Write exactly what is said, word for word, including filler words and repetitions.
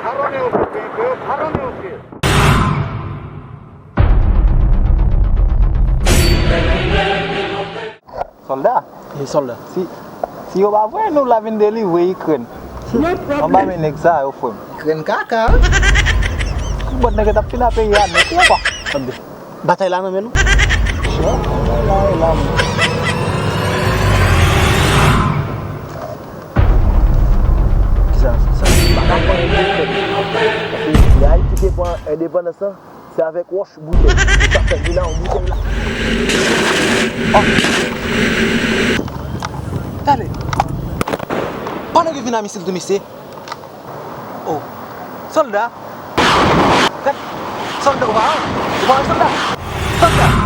Pardonne au peuple, pardonne au peuple. Sòlda. E sòlda. Si, si yo pa voye nou la vin delivre Ikrèn. Anba men nèg sa yo, frè m. Ikrèn kaka. Tout bòt nèg yo t ap fini a peyi a nèt yo, kwa. Tande. Batay la nan men nou. Kisa sa? Sa pa konn egziste. Lè Ayiti te pran endepandans lan, se avèk wòch boutèy. Sa fè vin a yon boutèy la. Ah! Tande. Pandan ke vin a misil tou, mesye. Oh. Sòlda. Gad. Sòlda, ou pa wè? Ou pa wè sòlda? Sòlda!